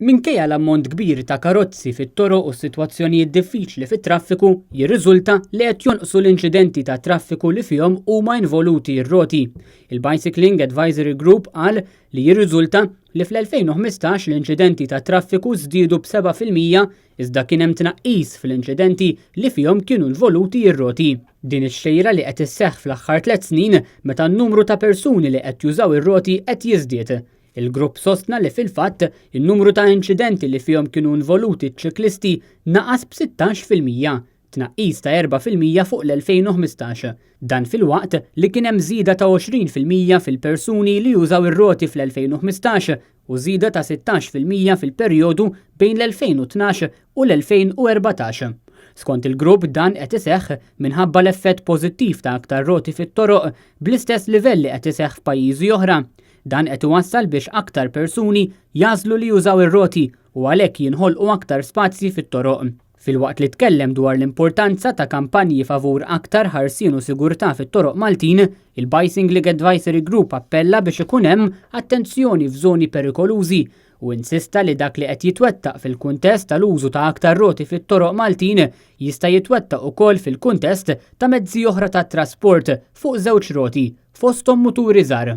Minkejja l-ammont kbir ta' karozzi fit-toroq u s-sitwazzjonijiet diffiċli fit-traffiku, jirriżulta li qed jonqsu l-inċidenti ta' traffiku li fihom huma involuti r-roti. Il-Bicycling Advisory Group qal li jirriżulta li fl-2015 l-inċidenti ta' traffiku żdiedu b'7% iżda kien hemm tnaqqis fl-inċidenti li fihom kienu involuti r-roti. Din ix-xejra li qed isseħħ fl-aħħar tliet snin meta n-numru ta' persuni li qed jużaw ir-roti qed jiżdied. Il-grupp sostna li fil-fatt in-numru ta' inċidenti li fihom kienu involuti ċ-ċiklisti naqas b'16%, tnaqqis ta' 4% fuq l-2015. Dan filwaqt li kien hemm żieda ta' 20% fil-persuni li jużaw ir-roti fl-2015 u żieda ta' 16% fil-perjodu bejn l-2012 u l-2014. Skont il-grupp, dan qed iseħħ minħabba l-effett pożittiv ta' aktar roti fit-toroq bl-istess livell li qed iseħħ f'pajjiżi oħra. Dan qed iwassal biex aktar persuni jagħżlu li jużaw ir-roti u għalhekk jinħolqu aktar spazji fit-toroq. Filwaqt li tkellem dwar l-importanza ta' kampanji favur aktar ħarsien u sigurtà fit-toroq Maltin, il-Bicycling Advisory Group appella biex ikun hemm attenzjoni f'żoni perikolużi u insista li dak li qed jitwettaq fil-kuntest tal-użu ta' aktar roti fit-toroq Maltin jista' jitwettaq ukoll fil-kuntest ta' mezzi oħra ta' trasport fuq żewġ roti, fosthom muturi żgħar.